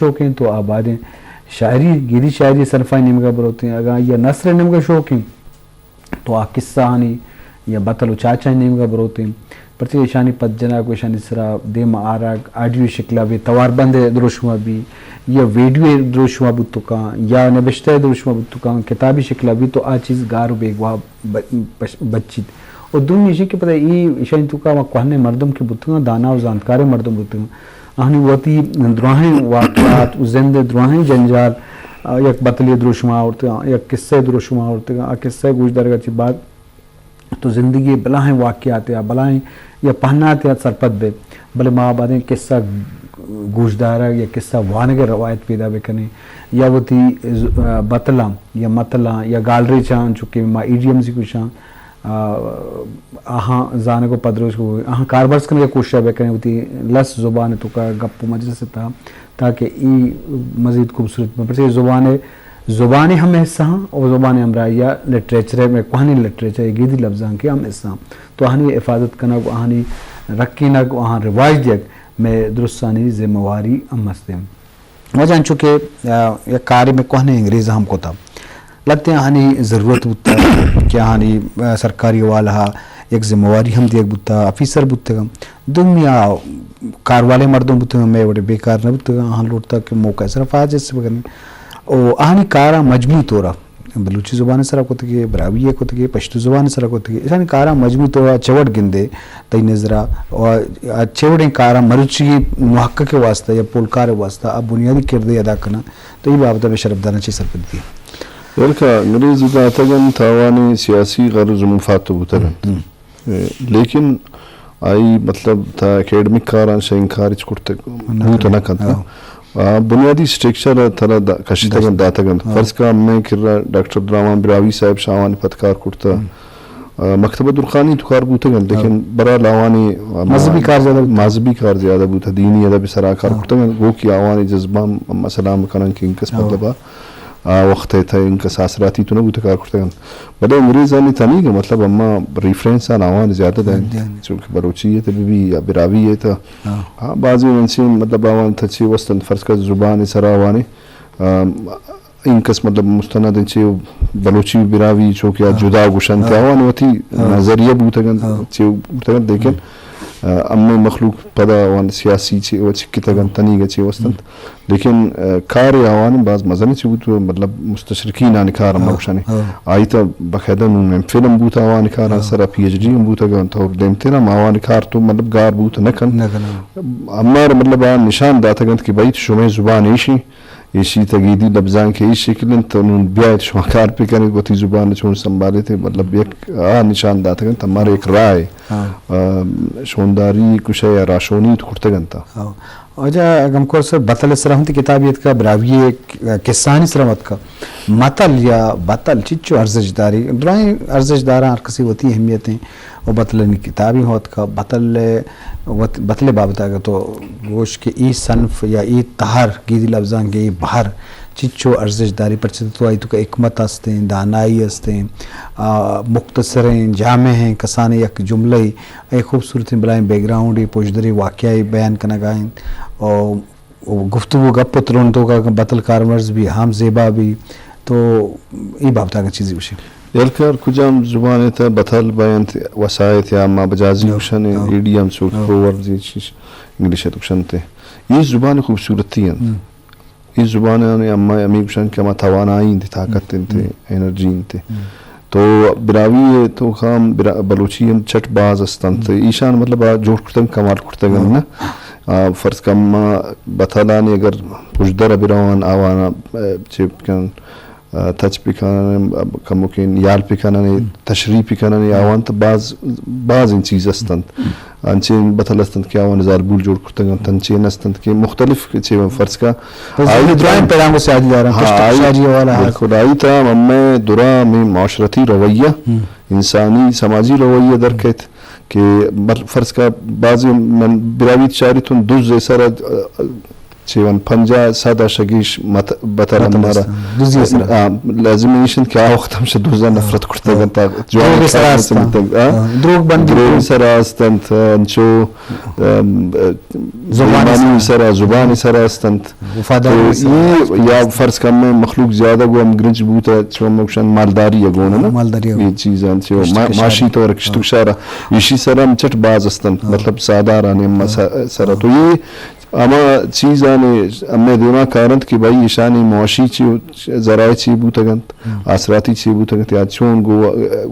شوقیں تو آ بادیں شاعری، گیدی شاعری صنفانی نیمگا بروتیں۔ اگاں یا نثر نیمگا شوقیں تو آ قصہ آنی یا بتل و چاچانی نیمگا بروتیں۔ پرچہ ایشانی پد جنگ و ایشانی سرا دیم آرگ، آڈیو شکلا بی، توار بند دروشما بی، یا ویڈیو دروشما بوتکاں، یا نبشتہ دروشما بوتکاں، کتابی شکلا بی، تو آ چیز گار و بیگواہ ب-، بش-، بچیت۔ و دومی ایشی کہ پدا ای ایشانی توکا ہما کوہنیں مردم کہ بوتگاں، دانا و زانتکاریں مردم بوتگاں، آہانی وتی دراہیں واقعات و زند دراہیں جنجال، آ، یک بتلے دروشما آورتگاں، یک قصہ دروشما آورتگاں۔ آ قصہ گوش دارگا چی بعد تو زندگی بلاہیں واقعات یا بلاہیں یا پہنات یا سرپد بے، بلے ما بعدیں قصہ گوشدارگ یا قصہ وانگ روایت پیدا بکنیں یا وتی ز-، آ، بتلاں یا متلاں یا گالریچاں، چونکہ ما ایڈیمز گوشاں، آ، آہاں زانگ و پدروش کو، آہاں کاربرز کنگ ء کوشش ء بہ کنیں، وتی لس زبان ء توکا گپ و مجلس ء تہا، تاکہ ای مزید خوبصورت بہ، پرچہ زبان ء، زبان ء ہم حصہ ہاں و زبان ء ہمراہی ء لٹریچر ء، مئے کوہنیں لٹریچر ء گیدی لبزانک ء ہم حصہ ہاں۔ تو آہانی حفاظت کنگ و آہانی رکینگ و آہاں رواج دیگ مئے درستانی ذمہ واری ہم ہستیں۔ واجہ انچو کہ، آ، یک کارے مئے کوہنیں انگریز ہم کتا۔ لہتیں آہانی ضرورت بوتا کہ آہانی، آ، سرکاری حوالہ یک ذمہ واری ہم دیگ بوتا، آفیسر بوتگاں۔ دومی آ کاروالیں مردم بوتگاں، مئے وڑے بیکار نہ بوتگاں، آہاں لوٹتا کہ موقع سرا فاج اس بکنی۔ او آہانی کاراں مجموعی طورا بلوچی زبان سرا کتگے، براہوئی کتگے، پشتو زبان سرا کتگے، ایشانی کاراں مجموعی طورا چہ وڑ گندے؟ تئی نظرا، و آ چے وڑیں کاراں مروچی محقق ء واستہ یا پولکار ء واستہ آ بنیادی کردے ادا کناں، تو اے بابت ء مئے شرپداراں چے سرپدی دیئے؟ بلکہ انگریز داتگ انت، آوانی سیاسی غرض و مفاد تو بوتگ انت۔ ہم۔ لیکن آئی مطلب تا اکیڈمک کاراں شہ انکار ہچ کرتگ نہ بوت نہ کنت۔ ہاں۔ آ، بنیادی سٹرکچر ء ترا دا-، کشتگ انت، داشت۔ داتگ انت۔ ہاں۔ فرض کن مئے کرا ڈاکٹر عبدالرحمن براہوئی صاحب شہ آوانی پد کار کرتہ۔ ہم۔ آ، مکتبہ درخانی تو کار بوتگ انت، ہاں۔ لیکن برحال آوانی، آ، مذہبی کار زیادہ بوتہ۔ مذہبی کار زیادہ بوتہ، دینی ادب سرا کار، ہاں۔ کرتگ انت، گو کہ آوانی جذبہ ہم مسئلہ ہم کنن کہ انکس، ہاں۔ مطلب آ، آ وقت ء تہ انکس آسراتی تو نہ بوتہ کار کرتگ انت۔ بلے انگریزانی تنیگہ مطلب اما ریفرنس آن آوان زیادہ دینت، زیادہ دینت۔ چونکہ بلوچی ء تہ بہ بی یا براہوئی ء تہ، ہاں۔ ہاں، بازیں انچیں مطلب آوان تہ چے وست انت، فرض کن زبان سرا آوانی، آم، انکس مطلب مستند انت چے بلوچی و براہوئی چونکہ آ، ہاں۔ جدا گوشنت، ہاں۔ آوان وتی، ہاں۔ نظریہ بوتگ انت، ہاں۔ چے بوتگ انت، لیکن، ہاں۔ آ، امے مخلوق پدا آوان سیاسی چے و چکتگ انت، ہاں۔ تنیگہ چے وست انت۔ ہاں۔ لیکن، آ، کار آوان باز مزن چی بوت، مطلب مستشرقین آنی کار ہم، ہاں، گوشانی۔ ہاں۔ آئی تہ باقاعدہ نوں ایم فل ہم بوت آوان کار، ہاں۔ سرا پی ایچ ڈی ہم بوتگ انت اور دیمتر ہم آوان کار تو مطلب گار بوت نہ کن۔ نہ کن۔ ہمار مطلب آ نشان داتگ انت کہ بھائی شمئے زبان ایشی، ایشی تگیدی لبزانک ایش شکل انت، تو نوں بیایت شما کار پہ کنیت، وتی زبان چون سنبھالیت، مطلب یک آ نشان داتگ انت، ہمارا یک راہ ہے۔ ہاں۔ آ، شونداری کشے یا راشونی تو کرتگ انت۔ ہاں۔ واجہ غمخور صاحب، بتل ء سرا ہم تئی کتابے اتکا، براہوئی ء قصہانی سرا ہم اتکا۔ متل یا بتل چچو ارزش داری؟ درائیں ارزش داراں، ہر کسی وتی اہمیت ہیں۔ و بتلانی کتابی ہم اتکا۔ بتل ء وت-، بتل ء بابت اگر تو گوش کہ ای صنف یا ای تہر گیدی لبزانک ء ای بہر چچو ارزش داری، پرچہ تو آئی توکا حکمت ہستیں، دانائی ہستیں، آ، مختصریں، جامع ہیں، کسانیں یک جملہ ای اے خوبصورتیں بلاہیں بیک گراؤنڈے، پژدرے، واقعہ ء بیان کنگا انت۔ و، و گفتگو گپ و ترند توکا اگاں بتل کارمرز بی، ہم زیبا بی، تو اے بابت اگاں چیزے گوشے۔ یلکار کجام زبان ء تہ بتل بینت، وسائط یا ما بجازی، ہاں، گوشن، ہاں۔ ایڈیمز و، ہاں۔ پرووربز، چیز انگلش ء گوشنت۔ یہ زبان خوبصورتی انت۔ ہم۔ اے زبانانی ہما ہمے گوشنت کہ ہما توانائی انت، طاقت انت، ہم۔ انرجی انت۔ ہم۔ تو براہوئی ء توکا ہم برا-، بلوچی ہم چٹ باز است انت۔ ہم۔ ایشان مطلب آ جوڑ کرتگ، کمال کرتگ انت، ہم۔ نہ؟ آ، فرض کن ما بتلانی اگر پژدر ء بروان آوانا، آ، چے بکن، آ، تچ بکنن، آ، کموکیں یال بکنن، ہم۔ تشریح بکنن، ہم۔ آوان تو باز، باز این چیز است انت۔ ہم۔ انچیں بتل است انت کہ آوان زالبول جوڑ کرتگ انت، انچیں است انت کہ مختلف کہ چے فرض کا تو آئی درائیں تام، پیرانگ و سیادی دارن، ہاں، کشت آئی، کشاری والا ہست۔ بالکل، آئی تام ہمیں درا ہمیں معاشرتی رویہ، ہم۔ انسانی سماجی رویہ در کیت کہ بر-، فرض کا بعضی من براہوئی چاری تون دز ایسا را، چیون پنجاہ سد ءَ شگیش مت بتر انت مارا۔ دزی ءِ سرا۔ آ، لازم ایش انت کہ آ وقت ہم شہ دزاں نفرت کرتگ انت۔ آ، جوان دروگ ءِ سرا استنت۔ آ، دروگ بندی، دروگ ءِ سرا استنت، انچو، ام، زبان ءِ سرا۔ سرا، زبان ءِ سرا استنت۔ وفاداری تو سرا۔ اے یا فرض کن مئے مخلوق زیادہ گوں ہمگرنچ بوتہ، چو ہم گوشن مالداری ءَ گون نا۔ مالداری ءَ۔ اے چیز انت، چو کشت ما-، کشار۔ معاشی طور کشت کشار۔ ایشی سرا ہم چٹ باز استنت، مطلب ساہدارانی ہم سرا۔ تو اے ہما چیزانی ہمے دیما کار انت کہ بھئی ایشانی معاشی چی ذرائع چی بوتگ انت، آسراتی چی بوتگ انت، یا چون گوں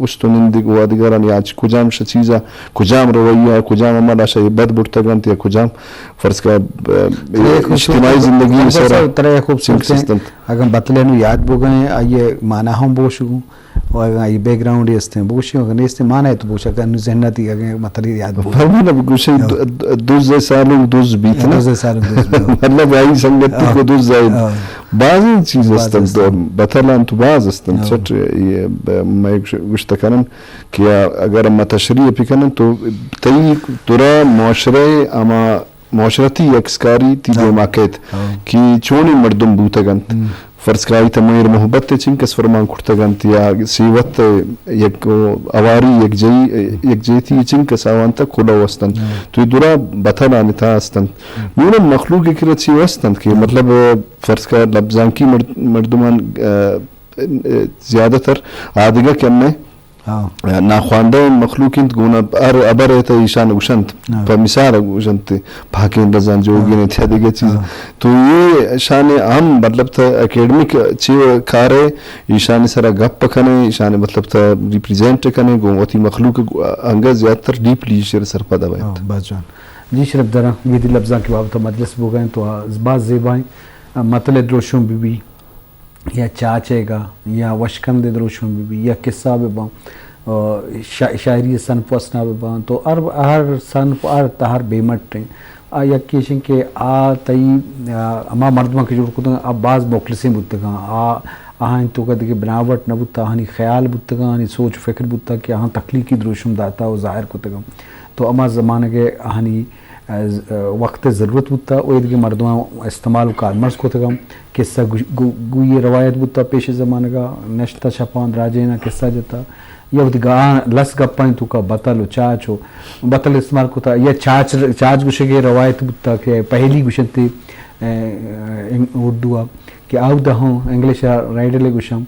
است و نند گوں دگران، یا چ-، کجام شہ چیزا، کجام رویہ، کجام عمل آ شہ بد برتگ انت، یا کجام فرض کا، ب-، اجتماعی زندگی سرا ترا یک خوبصورتیں چنکس است انت۔ اگاں بتل ءَ نوں یاد بوگئیں، آئی ءِ مانا ہم بوش گوں۔ و اگاں اے بیک گراؤنڈ ئے استیں بگوشی، اگاں نیستیں مانا ئے تو بگوش، اگاں نوں ذہن ءَ تئی اگاں متلی یاد بوت۔ فرمان بگوشی، ہاں۔ د-، د-، دز ءِ سالونک دز بیت نا۔ دز ءِ سالونک دز بیت۔ مطلب آئی سنگتی ہاں۔ کو دز آئی۔ ہاں۔ بازیں چیز باز استنت، استنت۔ بتلان تو باز استنت۔ ہاں۔ چٹ اے ب-، مئے گوش-، گوشت کنن کہ اگر ما تشریح پہ کنن تو تئی ترا معاشرہ ہما معاشرتی عکسکاری تی ہاں۔ دیما کیت ہاں۔ کہ چونیں مردم بوتگ انت۔ ہم۔ فرض کہ آئی تہ مہر محبت ءَ چنکس فرمان کرتگ انت یا سیوت ءَ یک اواری، یک جئی، یک جیتی چنکس آوان تہ کلو است انت۔ ہاں۔ تو اے درا بتلانی تہا است انت۔ ہم۔ نون ہم مخلوق ءِ کرا چی است انت کہ ہاں۔ مطلب فرض کہ لبزانکی مرد-، مردمان، آ، آ، زیادہ تر آدگہ کم ءَ ہاں۔ ناخواندہ مخلوق انت، گون ہر ہبر ءَ تہ ایشان گوشنت، ہاں۔ پہ مثال گوشنت، پاکیں رزان جوگین ہاں۔ انت یا دگہ چیز۔ ہاں۔ تو اے ایشان ہم مطلب تہ اکیڈمک چے کار ءَ ایشان سرا گپ کنے، ایشان مطلب تہ ریپریزنٹ کنے، گون وتی مخلوق انگہ زیادہ تر ڈیپلی ایشی سرپد بیت۔ ہاں، باز جوان۔ جی شرف دراں، گیدی لبزانک بابت مجلس بوگئیں تو باز زیبائیں مطلب دروشم بی بی۔ یا چاچ ئیگ ءَ یا وشکند ءِ دروشم بہ بی یا قصہ بہ باں، آ، شا-، شاعری ءِ صنف ءُ اثنا بہ باں، تو ہر، ہر صنف، ہر تہر بے مٹ ایں۔ آ یک ایش ایں کہ آ تئی، آ، ہما مردماں کہ جوڑ کتگ آ باز مخلصیں بوتگ آں، آ، آہانی توکا دگہ بناوٹ نہ بوتگ، آہانی خیال بوتگ، آہانی سوچ ءُ فکر بوتگ کہ آہاں تخلیقی دروشم داتگ ءُ ظاہر کتگ۔ تو ہما زمانگ ءَ آہانی ز-، وقت ءِ ضرورت بوتگ ءُ ایدگہ مردماں استعمال ءُ کارمرز کتگ۔ قصہ گو-، گو-، گوئی ءِ روایت بوتگ پیش زمانگ ءَ، نشتہ شپاں دراجیناں قصہ جتگ۔ یا وتی گا-، لس گپانی توکا بتل ءُ چاچ ءُ بتل استعمال کتگ۔ یا چاچ، چاچ گوشگ ءِ روایت بوتگ کہ پہلی گوشنتی، اے، اے، اردو ءَ کہ آؤدہ ہوں، انگلش ءَ رائڈل ءَ گوشاں۔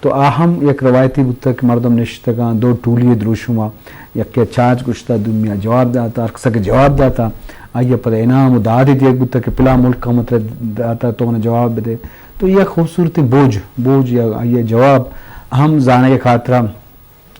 تو آ ہم یک روایتے بوتگ کہ مردم نشتگاں، دو ٹولی ءِ دروشم ءَ، یکے ءَ چاچ گوشتہ، دومی ءَ جواب داتہ، ہر کس ءَ کہ جواب داتہ، آئی ءَ پدا انعام ءُ دادے دیگ بوتگ کہ پلاں ملک ءَ من ترا داتہ، تو من ءَ جواب بدے۔ تو یک خوبصورتیں بوج، بوج یا آئی ءِ جواب ہم زانگ ءِ خاطر ءَ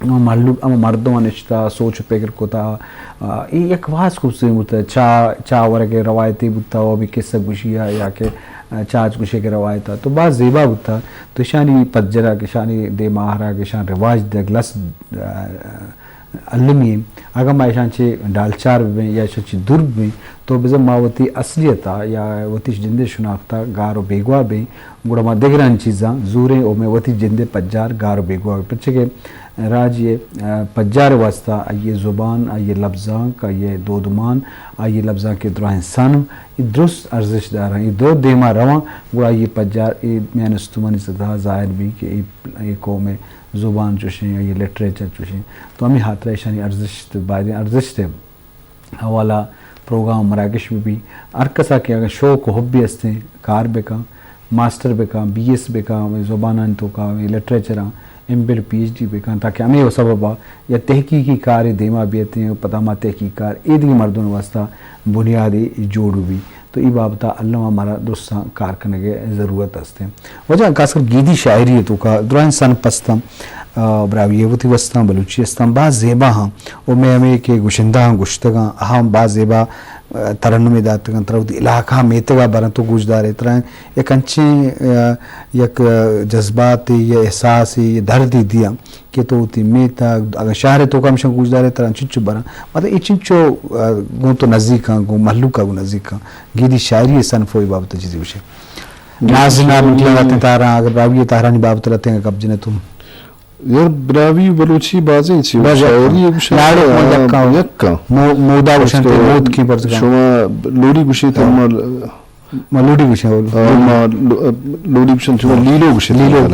ہما مہلوک، ہما مردماں نشتہ، سوچ ءُ پگر کتہ، آ، اے یک باز خوبصورتیں بوتہ، چاہ، چاہ ورگ ءِ روایتے بوتہ، ءُ ہمے قصہ گوشی ءَ یا کہ، آ، چاچ گوشگ ءِ روایت ءَ تو باز زیبا بوتہ۔ تو اشانی پجر ءَ کہ اشانی دیم ءَ آہر ءَ کہ اشاں رواج دئیگ لس، آ، المی ایں۔ اگاں ما اشاں چہ ڈالچار بہ بیں یا اشاں چہ دور بہ بیں، تو بزاں ما وتی اصلیت ءَ یا وتی جند ءِ شناخت ءَ گار ءُ بیگواہ بیں، گڑا ما دگرانی چیزاں زوریں ءُ مئے وتی جند ءِ پجار گار ءُ بیگواہ بیں۔ پرچہ کہ راج ءِ، آ، پجار ءِ واستہ آئی ءِ زبان، آئی ءِ لبزانک، آئی ءِ دودمان، آئی ءِ لبزانک ءِ دراہیں صنف، اے درست ارزشت داراں۔ اے درست دیما رواں، گڑا آئی ءِ پجار اے میان استمانی سطح ءَ ظاہر بی کہ اے، اے قوم ءِ زبان چوشیں، آئی ءِ لٹریچر چوشیں۔ تو ہمے ہاترا ایشانی ارزشت، بایدیں ارزشت ءِ حوالہ پروگرام مراگش بہ بی۔ ہر کسا کہ اگاں شوق و حبے استیں، کار بکن، ماسٹر بکن، بی ایس بکن، ہمے زبانانی توکا، ہمے لٹریچراں، ایم فل، پی ایچ ڈی بکن، تاکہ ہمے سببا یا تحقیقی کارے دیما بیتیں، پدا ہما تحقیق کار ایدگہ مردمانی واسطہ بنیادے جوڑ بہ بی۔ تو اے بابتا الما مارا درستاں کار کنگ ءِ ضرورت است۔ واجہ خاص کر گیدی شاعری ءِ توکا دراہیں صنف استاں، آ، براہوئی ءِ وتی استاں، بلوچی استاں، باز زیبا ہاں۔ و مئے ہمے کہ گشندہ ہاں گشتگاں، آہاں باز زیبا، آ، ترنمے داتگاں، ترا وتی علاقہ میتگا برن تو گوشدارے، ترا یک انچیں، آ، یک، آ، جذباتے یا احساسے یا دردے دیاں۔ کہ تو وتی میتگ، اگاں شہر ءِ توکا ہمیشاں گوشدارے ترا چنچو براں۔ مطلب اے چنچو، آ، گوں تو نزیک آں، گوں مہلوک ءَ گوں نزیک آں۔ گیدی شاعری ءِ صنف ءِ بابت ءَ چیزے گوشے۔ نازناب لہتیں تہراں، اگر براہوئی ءِ تہرانی بابت ءَ لہتیں گپ جنے تو۔ یار براہوئی بلوچی بازیں چی، باز یک شاعری آں۔ گوشے لاڑو آ، یک آں۔ مو-، مودا گوشنتے، موت کی برزگاں۔ شما لوڑی گوشے تو ہاں۔ ما ما لوڈی گوشیں، آ، ما لو-، لوڈی گوشن، چون لیلو گوشن۔ لیلو۔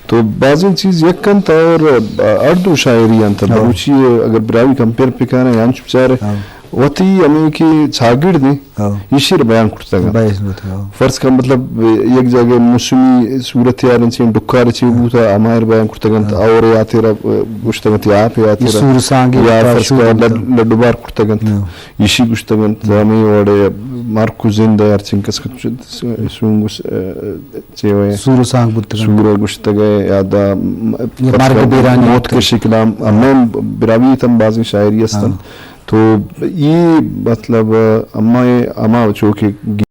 تو بازیں چیز یک انت اور، آ، ہر دو شاعری انت۔ ہاں۔ بلوچی اگر براہوئی کمپیئر پکانے، انچ بچارے، ہاں۔ وتی ہمیں کہ چاگڑد ایں، ہاں۔ ایشی را بیان کرتگ انت۔ بیان کرتگ، ہاں۔ فرض کن مطلب یک جاگہ موسمی صورتحال انت، چین ڈکار چی بوتا، ہمائر بیان کرتگ انت، ہاں۔ اور یاتیرا گوشتگ انت، یا آپ یاتیرا، سور سانگے یا فرض کن لڈ-، لڈو بار کرتگ انت۔ ہاں۔ ایشی گوشتگ انت، ہمے وڑے مارکو زند ء ہرچنکس کت سونگ ء چے وے سور ء سانگ بوتگ انت۔ سور ء گوشتگ ء یا دا م-، یا مرگ بیرانی موت کے شکلام، ہمے براہوئی تم بازیں شاعری است انت۔ ہاں۔ تو یہ مطلب ہما، ہما چو کہ